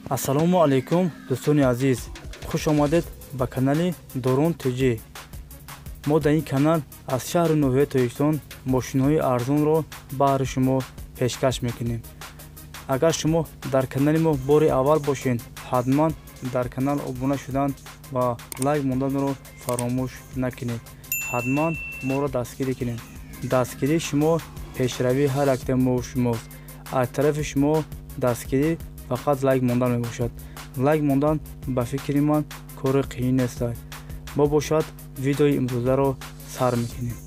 Ассалому алайкум, дӯстони азиз, хуш омадед ба канали Дорон ТЖ. Мо дар ин канал аз шаҳру ноҳияи Тоҷикистон мошинҳои арзонро баҳри шумо пешкаш мекунем. Агар шумо дар канали мо бори аввал бошед, ҳатман дар канал обуна шудан ва лайк монданро фаромӯш накунед. Ҳатман моро дастгирӣ кунед. Дастгирии шумо пешравии ҳар яктаи мо шумост. Аз тарафи шумо дастгирӣ фақат лайк мондан мебошад. Лайк мондан ба фикри ман кори қиин нест. Мо бошад видеои имрӯзаро сар мекунем.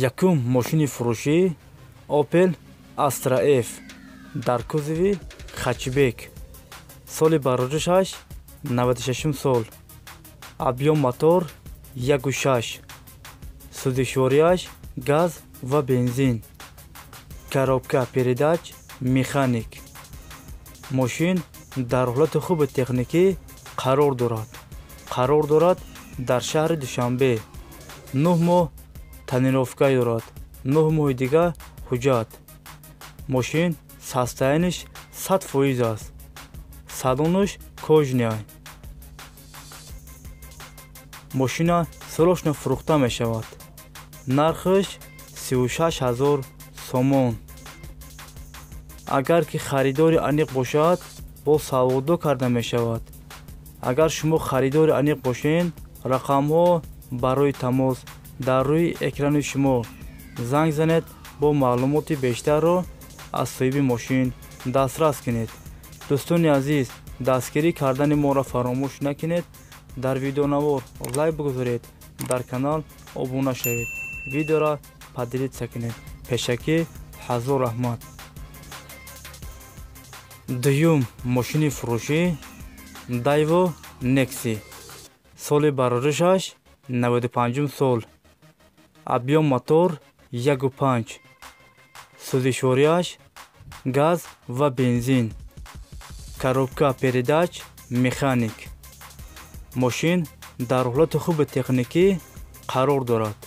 Якум мошини фурӯшӣ Opel Astra F дар кузови хэтчбек. Соли бароҷишаш 96 сол. Объём мотор 1.6. Сӯзишвориаш газ ва бензин. Коробка передач механик. Мошин дар ҳолати хуби техникӣ қарор дорад. Қарор дорад дар шаҳри Душанбе. 9 моҳ тонировка дорад. 9 моҳи дигар ҳуҷҷат. Мошин состояниш 100% аст. Салонаш кожаный. Мошина срочно фурӯхта мешавад. Нархаш 36 000 сомон. Агар ки харидори аниқ бошад, бо савдо карда мешавад. Агар шумо харидори аниқ бошед, рақамҳо барои тамос дар рӯи экрани шумо занг занед, бо маълумоти бештарро аз соҳиби мошин дастрас кунед. Дӯстони азиз, дастгирӣ кардани моро фаромӯш накунед. Дар видеонавор лайк бигузоред, дар канал обуна шавед, видеоро поделиться кунед. Пешакӣ ҳазор раҳмат. Дуюм мошини фурӯшӣ Daewoo Nexi. Соли бароҷишаш 95 сол. Объём мотор 1.5. Сӯзишвориаш газ ва бензин. Коробка передач механик. Мошин дар ҳолати хуби техникӣ қарор дорад.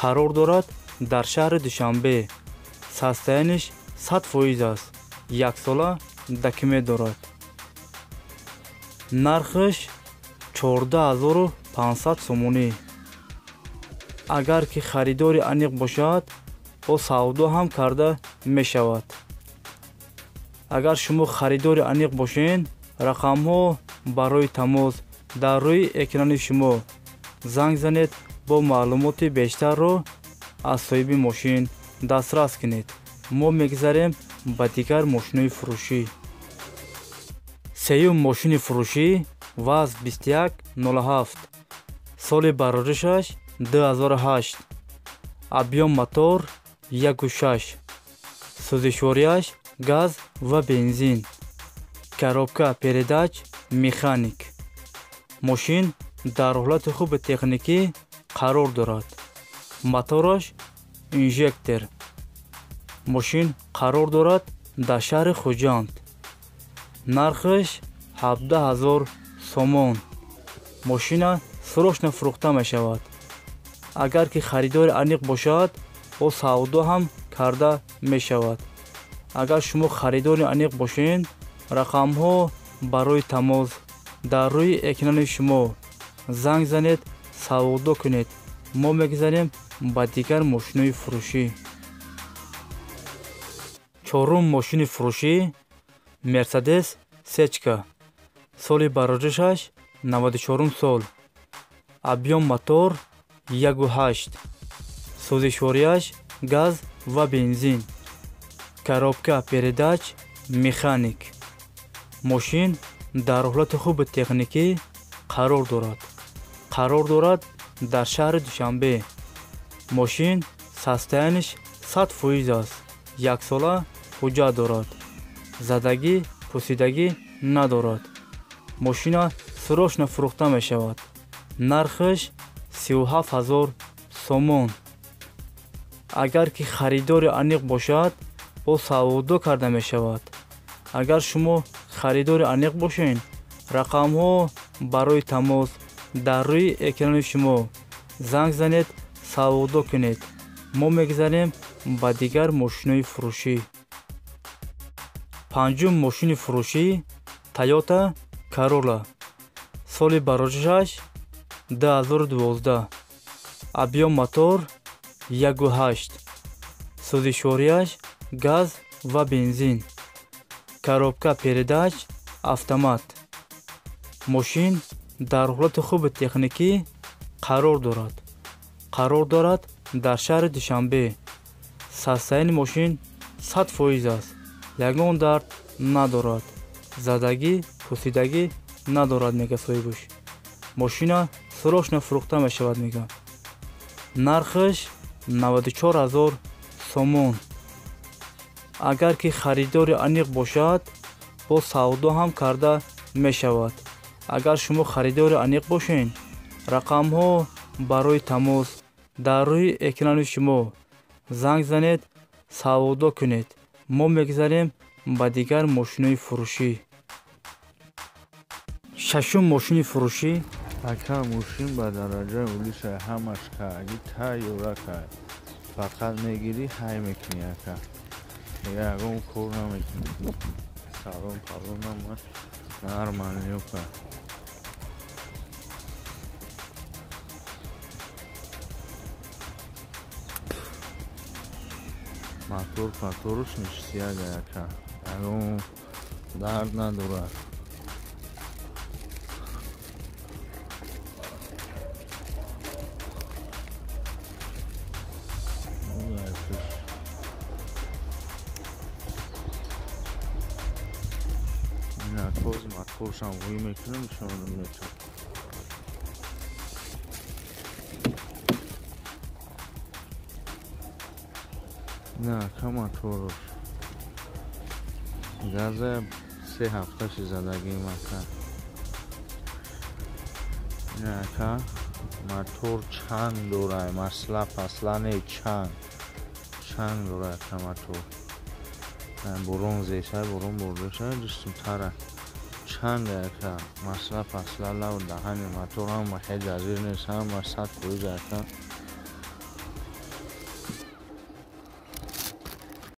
Қарор дорад дар шаҳри Душанбе. Состояниш 100% аст. Яксола документ дорад. Нархаш 14 500 сомонӣ. Агар ки харидори аниқ бошад, бо савдо ҳам карда мешавад. Агар шумо харидори аниқ бошед, рақамҳо барои тамос дар рӯи экрани шумо занг занед, бо маълумоти бештарро аз соҳиби мошин дастрас кунед. Мо мегзарем ба дигар мошинои фурӯшӣ. Сеюм мошини фурӯшӣ ВАЗ 2107. Соли бароҷишаш 2008. Объём мотор 1.6. Сӯзишвориаш газ ва бензин. Коробка передач механик. Мошин дар ҳолати хуби техникӣ қарор дорад. Мотораш инжектор. Мошин қарор дорад дар шаҳри Хуҷанд. Нархаш 17 000 сомон. Мошина срочно фурӯхта мешавад. Агар ки харидори аниқ бошад, бо савдо ҳам карда мешавад. Агар шумо харидори аниқ бошед, рақамҳо барои тамос дар рӯи экрани шумо занг занед, савдо кунед. Мо мегзарем ба дигар мошинои фурӯшӣ. Чорум мошини фурӯшӣ Мерседес Сечка. Соли бароҷишаш 94 сол. Объём мотор 1.8. Сӯзишвориаш газ ва бензин. Коробка передач механик. Мошин дар ҳолати хуби техникӣ қарор дорад. Қарор дорад дар шаҳри Душанбе. Мошин состояниш 100% аст. Яксола ҳуҷҷат дорад. Задагӣ, пусидагӣ надорад. Мошина срочно фурӯхта мешавад. Нархаш 37 000 сомон. Агар ки харидори аниқ бошад, бо савдо карда мешавад. Агар шумо харидори аниқ бошед, рақамҳо барои тамос дар рӯи экрани шумо занг занед, савдо кунед. Мо мегзарем ба дигар мошинои фурӯшӣ. Панҷум мошини фурӯшӣ Toyota Corolla. Соли бароҷашаш 2012. Объём мотор 1.8. Сӯзишвориаш газ ва бензин. Коробка передач автомат. Мошин дар ҳолати хуби техникӣ қарор дорад. Қарор дорад дар шаҳри Душанбе. Састаини мошин 100% аст. Ягон дард надорад. Задагӣ, пусидагӣ надорад, мега соҳибаш. Мошина срочно фурӯхта мешавад, мега. Нархаш 94 000 сомон. Агар ки харидори аниқ бошад, бо савдо ҳам карда мешавад. Агар шумо харидори аниқ бошед, рақамҳо барои тамос дар рӯи экрани шумо занг занед, савдо кунед. Мо мегзарем ба дигар мошинои фурӯшӣ. Шашум мошини фурӯшӣ. Ака мошин ба дараҷаи олиша, ҳамаш кааги тайёра кай. Фақат мегирӣ, ҳай мекунӣ ака. Ягон кор намекунӣ. Салон палон ҳамаш нормалиё кай. Мотор паторуш ништияга ака. Ягон дард надорад. Моторшам ғӯй мекунам, нишон метавад. На, ака моторш. Газа 3 ҳафташи задагим ака. На, ака мотор чанг дорад, масла пасла не, чанг. Чанг дорад ака мотор. Борон зеша, борон бурдаша, ҷисмтара. Чанг ака, масла пасла лав даҳани мотор ҳама ҳеҷ азир нест, ҳама 100% ака.